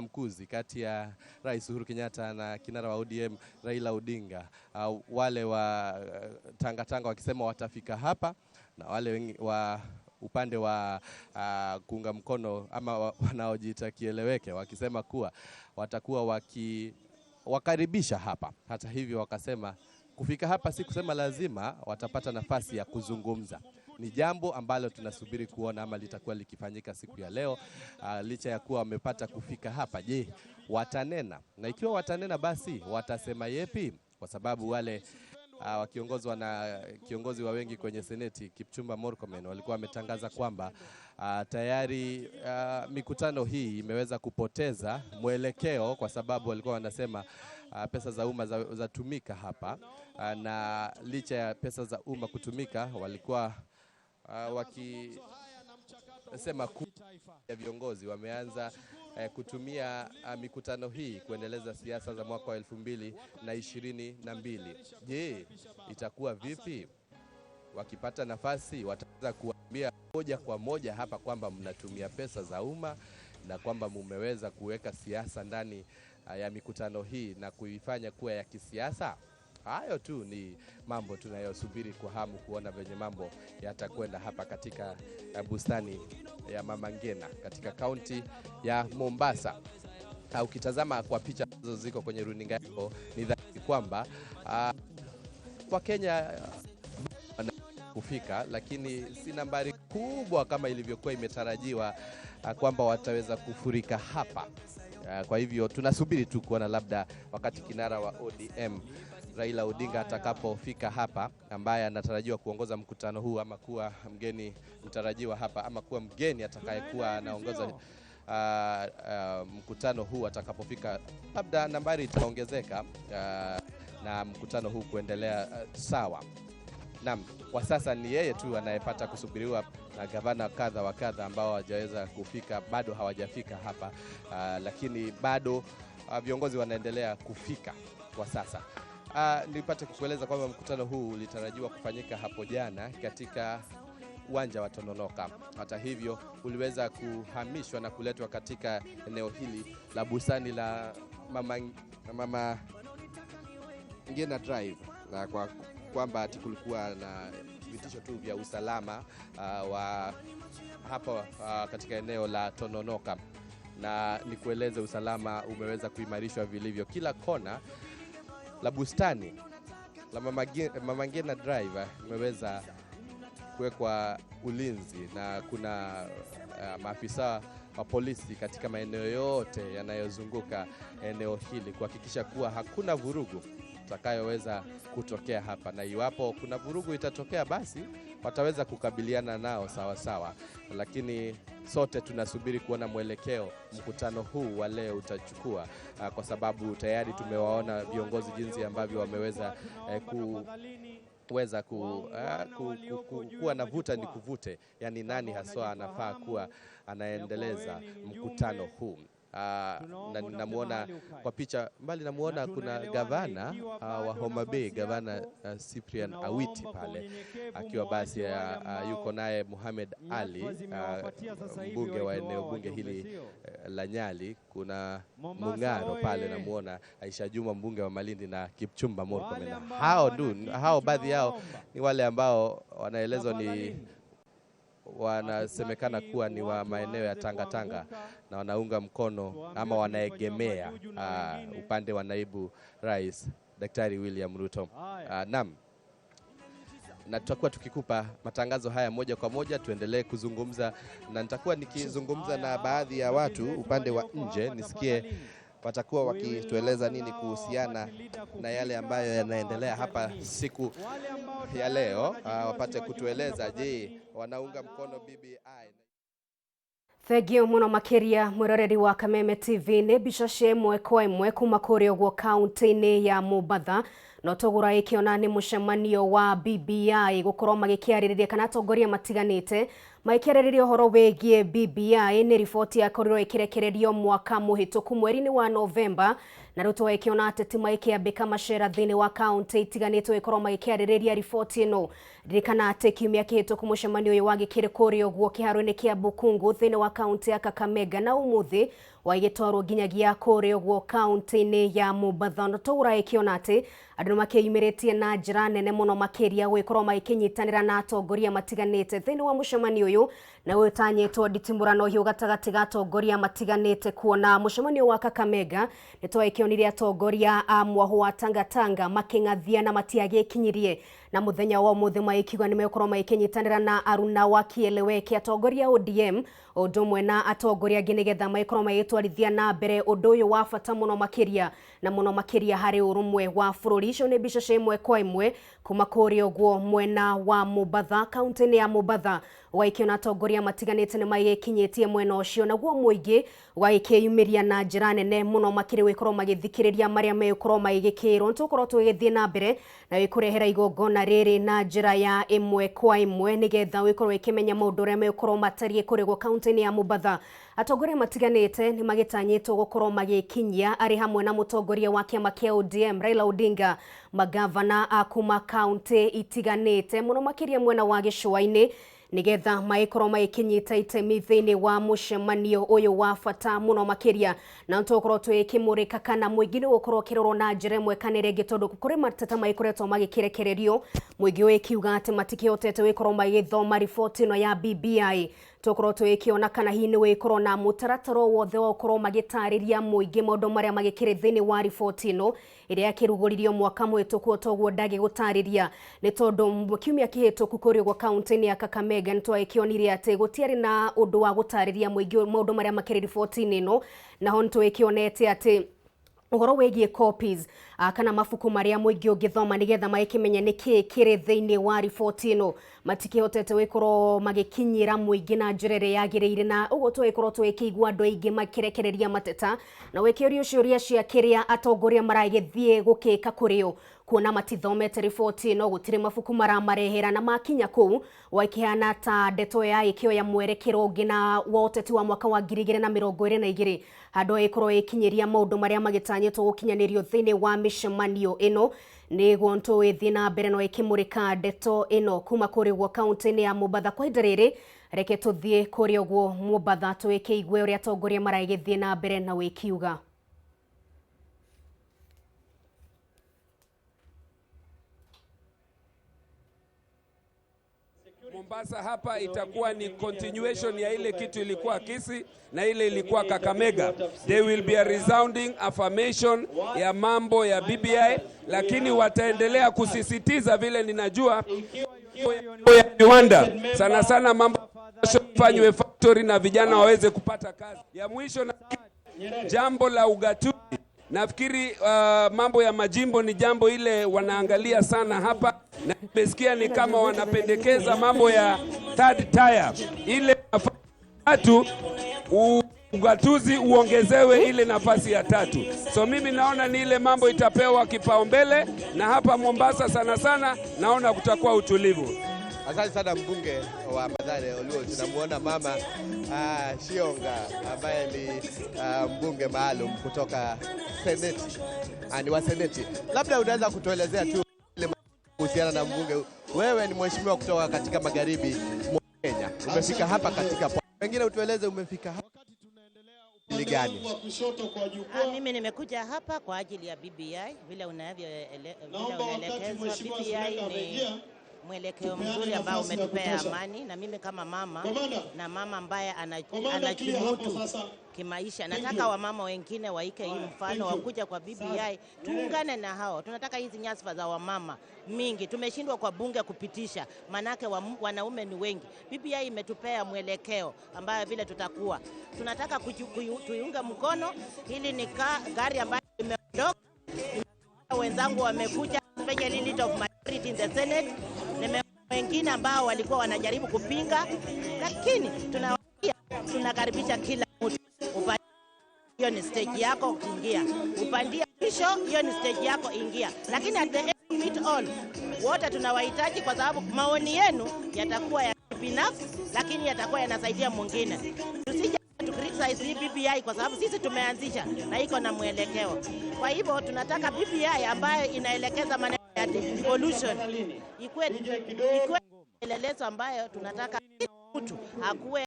mamkuzi kati ya Rais Uhuru Kenyatta na kinara wa ODM Raila Odinga. Wale wa Tanga Tanga wakisema watafika hapa na wale wa upande wa kuunga mkono ama wanaojiita kieleweke wakisema kuwa watakuwa wakiwakaribisha hapa. Hata hivyo wakasema kufika hapa si kusema lazima watapata nafasi ya kuzungumza. Ni jambo ambalo tunasubiri kuona ama litakuwa likifanyika siku ya leo. Licha ya kuwa wamepata kufika hapa, je, watanena? Na ikiwa watanena, basi watasema yepi? Kwa sababu wale wakiongozwa na kiongozi wa wengi kwenye seneti Kipchumba Murkomen walikuwa wametangaza kwamba tayari mikutano hii imeweza kupoteza mwelekeo, kwa sababu walikuwa wanasema pesa za umma zatumika hapa na licha ya pesa za umma kutumika walikuwa wakisema ya viongozi wameanza kutumia mikutano hii kuendeleza siasa za mwaka wa 2022. Je, itakuwa vipi? Wakipata nafasi wataweza kuambia moja kwa moja hapa kwamba mnatumia pesa za umma na kwamba mumeweza kuweka siasa ndani ya mikutano hii na kuifanya kuwa ya kisiasa? Hayo tu ni mambo tunayosubiri kwa hamu kuona venye mambo yatakwenda hapa katika bustani ya Mama Ngina katika kaunti ya Mombasa. Ukitazama kwa picha ambazo ziko kwenye runinga yako ni dhahiri kwamba Wakenya kufika, lakini si nambari kubwa kama ilivyokuwa imetarajiwa kwamba wataweza kufurika hapa. Kwa hivyo tunasubiri tu kuona labda wakati kinara wa ODM Raila Odinga atakapofika hapa, ambaye anatarajiwa kuongoza mkutano huu ama kuwa mgeni mtarajiwa hapa ama kuwa mgeni atakayekuwa anaongoza mkutano huu atakapofika, labda nambari itaongezeka na mkutano huu kuendelea sawa. Naam, kwa sasa ni yeye tu anayepata kusubiriwa na gavana kadha wa kadha ambao hawajaweza kufika, bado hawajafika hapa lakini bado viongozi wanaendelea kufika kwa sasa. Nipate kukueleza kwamba mkutano huu ulitarajiwa kufanyika hapo jana katika uwanja wa Tononoka. Hata hivyo uliweza kuhamishwa na kuletwa katika eneo hili la bustani la Mama Ngina Drive, na kwa kwamba ati kulikuwa na vitisho tu vya usalama wa hapo katika eneo la Tononoka, na nikueleze usalama umeweza kuimarishwa vilivyo kila kona la bustani la Mama Ngina Drive imeweza kuwekwa ulinzi na kuna maafisa wa polisi katika maeneo yote yanayozunguka eneo hili kuhakikisha kuwa hakuna vurugu itakayoweza kutokea hapa, na iwapo kuna vurugu itatokea, basi wataweza kukabiliana nao sawa sawa. Lakini sote tunasubiri kuona mwelekeo mkutano huu wa leo utachukua, kwa sababu tayari tumewaona viongozi jinsi ambavyo wameweza kuweza kuwa na vuta ni kuvute, yani nani haswa anafaa kuwa anaendeleza mkutano huu. Na namuona kwa picha mbali, namuona kuna gavana wa Homa Bay, gavana Cyprian Awiti pale akiwa basi yuko naye Mohamed Ali mbunge wa eneo bunge hili la Nyali. Kuna Mung'aro pale, namuona Aisha Juma mbunge wa Malindi na Kipchumba Murkomen. Hao baadhi yao ni wale ambao wanaelezwa ni wanasemekana kuwa ni wa maeneo ya Tanga Tanga na wanaunga mkono ama wanaegemea upande wa naibu rais Daktari William Ruto. Naam, na tutakuwa tukikupa matangazo haya moja kwa moja. Tuendelee kuzungumza na nitakuwa nikizungumza na baadhi ya watu upande wa nje, nisikie watakuwa wakitueleza nini kuhusiana na yale ambayo yanaendelea hapa siku ya leo. Wapate kutueleza, je, wanaunga mkono BBI? Thengio muno makiria mwiroreri wa Kameme TV. Nĩ mbica cia ĩmwe kwa ĩmwe kuma kũrĩa ũguo kaunti-inĩ ya Mombatha, no tũgũra ĩkĩona nĩ mũcemanio wa BBI gũkorwo magĩkĩarĩrĩria kana atongoria matiganĩte magĩkĩarĩrĩria ũhoro wĩgiĩ BBI. Nĩ riboti yakorirwo ĩkĩrekererio mwaka mũhĩtũku mweri-inĩ wa Novemba, na rĩu tũgakĩona ateti magĩkĩambĩka macera thĩinĩ wa kaunti itiganĩte gũkorwo magĩkĩarĩrĩria riboti ĩno. Ririkana atĩ kiumia kĩhĩtũku mũcemanio ũyũ wagĩkĩrĩ kũrĩa ũguo kĩharo-inĩ kĩa Bukungu thĩinĩ wa kaunti ya Kakamega, na ũmũthĩ Wagĩtwarwo nginyagia kũrĩa ũguo kaunti-inĩ ya Mombatha. Na tũgũragĩkĩona atĩ andũ nĩ makĩyumĩrĩtie na njĩra nene mũno makĩria gũgĩkorwo magĩkĩnyitanĩra na atongoria matiganĩte thĩinĩ wa mũcemanio ũyũ, na ũyũ ũtanyĩtwo nditimũrano hiũ gatagatĩ ga atongoria matiganĩte. Kuona mũcemanio wa Kakamega nĩ twagĩkĩonire atongoria a mwahũ wa Tangatanga makĩng'athia na matiagĩkinyirie, na mũthenya wa ũmũthĩ magĩkiuga nĩ megũkorwo magĩkĩnyitanĩra na aruna wa Kieleweke, atongoria a ODM ũndũ ũmwe na atongoria angĩ, nĩgetha magĩkorwo magĩtwarithia na mbere ũndũ ũyũ wa bata mũno makĩria, na mũno makĩria harĩ ũrũmwe wa bũrũri. Icio nĩ mbica cia ĩmwe kwa ĩmwe kuma kũrĩa ũguo mwena wa Mombatha, kaunti-inĩ ya Mombatha, ũgagĩkĩona atongoria matiganĩte nĩ magĩkinyĩtie mwena ũcio, naguo mũingĩ ũgagĩkĩyumĩria na njĩra nene mũno makĩria gũgĩkorwo magĩthikĩrĩria marĩa megũkorwo magĩgĩkĩrwo. Nĩtũgũkorwo tũgĩgĩthiĩ na mbere na gĩkũrehera igongona rĩrĩ na njĩra ya ĩmwe kwa ĩmwe, nĩgetha ũgĩkorwo ũkĩmenya maũndũ ũrĩa megũkorwo matariĩ kũrĩa ũguo kaunti-inĩ ya Mombatha. Atongoria matiganĩte nĩ magĩtanyĩtwo gũkorwo magĩkinyia arĩ hamwe na mũtongoria wa kĩama kĩa ODM Raila Odinga, magavana a kuma kaunti itiganĩte mũno makĩria mwena wa gĩcũa-inĩ, nigetha magĩkorwo magĩkinyita itemi thĩinĩ wa mũcemanio ũyũ wa bata mũno makĩria. Na tũgũkorwo tũgĩkĩmũrĩka kana mũingĩ nĩ ũgũkorwo ũkĩrorwo na njĩra ĩmwe kana ĩrĩa ĩngĩ, tondũ kũrĩ mateta magĩkoretwo magĩkĩrekererio mũingĩ ũgĩkiuga atĩ matikĩhotete gũgĩkorwo magĩthoma riboti ĩno ya BBI. Tũgũkorwo tũgĩkĩona kana hihi nĩ gũgĩkorwo na mũtaratara o wothe wa gũkorwo magĩtarĩria mũingĩ maũndũ marĩa magĩkĩrĩ thĩinĩ wa riboti ĩno ĩrĩa yakĩrugũririo mwaka mũhĩtũku. Toguo ndagĩgũtarĩria nĩ tondũ kiumia kĩhĩtũku kũrĩa ũguo kaunti-inĩ ya Kakamega nĩ twagĩkĩonire atĩ gũtiarĩ na ũndũ wa gũtarĩria mũingĩ maũndũ marĩa makĩrĩ riboti-inĩ ĩno. Naho nĩ tũgĩkĩonete atĩ ũhoro wĩgiĩ copies kana mabuku marĩa mũingĩ ũngĩthoma nĩgetha magĩkĩmenya nĩkĩĩ kĩrĩ thĩinĩ wa riboti ĩno matikĩhotete gũgĩkorwo magĩkinyĩra mũingĩ na njĩra ĩrĩa yagĩrĩire, na ũguo tũgĩkorwo tũgĩkĩigua andũ aingĩ makĩrekereria mateta na gwĩkĩũrio ciũria cia kĩrĩa atongoria maragĩthiĩ gũkĩka kũrĩo, kuona matithomete riboti ĩno, gũtirĩ mabuku maramarehera, na makinya kũu wakĩhana ta ndeto ya ĩkĩoya mwerekero ũngĩ na wa ũteti wa mwaka wa 2022, handũ ĩkorwo ĩkinyĩria maũndũ marĩa magĩtanyĩtwo gũkinyanĩrio thĩinĩ wa mĩcemanio ĩno. Nĩguo tũgĩthiĩ na mbere no ĩkĩmũrĩka ndeto ĩno kuma kũrĩa ũguo kaunti-inĩ ya Mombatha. Kwa ihinda rĩrĩ reke tũthiĩ kũrĩa ũguo Mombatha tũgĩkĩigue ũrĩa atongoria maragĩthiĩ na mbere na wĩkiuga. Mombasa hapa itakuwa ni continuation ya ile kitu ilikuwa Kisii na ile ilikuwa Kakamega. There will be a resounding affirmation ya mambo ya BBI, lakini wataendelea kusisitiza vile ninajua ya viwanda sana sana, mambo fanywe factory na vijana waweze kupata kazi. Ya mwisho na jambo la ugatuzi, nafikiri mambo ya majimbo ni jambo ile wanaangalia sana hapa, na nimesikia ni kama wanapendekeza mambo ya third tier, ile nafasi tatu, ugatuzi uongezewe ile nafasi ya tatu. So mimi naona ni ile mambo itapewa kipaumbele, na hapa Mombasa sana sana naona kutakuwa utulivu. Asante sana mbunge wa Mathare Oluo. Tunamuona mama Shionga ambaye ni mbunge maalum kutoka Seneti, ni wa Seneti. Labda unaweza kutuelezea tu kuhusiana na mbunge. Wewe ni mheshimiwa kutoka katika magharibi mwa Kenya, umefika hapa katika pengine utueleze umefika hapa gani? Mimi nimekuja hapa kwa ajili ya BBI vile unaelekezwa. BBI ni mwelekeo mzuri ambao umetupea amani, na mimi kama mama na mama ambaye anajimudu kimaisha, nataka wamama wengine waike hii mfano wakuja kwa BBI, tuungane na hao. Tunataka hizi nyadhifa za wamama mingi, tumeshindwa kwa bunge kupitisha, manake wanaume ni wengi. BBI imetupea mwelekeo ambayo vile tutakuwa tunataka tuiunge mkono. Hili ni gari ambayo imeondoka, wenzangu wamekuja, especially leader of majority in the Senate, nime wengine ambao walikuwa wanajaribu kupinga, lakini tunakaribisha kila mtu. Hiyo ni stage yako, ingia. Upandia mwisho, hiyo ni stage yako, ingia. Lakini at the end of it all, wote tunawahitaji kwa sababu maoni yenu yatakuwa ya binafsi, lakini yatakuwa yanasaidia mwingine. Tusije tu criticize hii BBI kwa sababu sisi tumeanzisha na iko na mwelekeo. Kwa hivyo tunataka BBI ambayo inaelekeza maneno ya devolution ikuwe elelezo ambayo tunataka mtu akuwe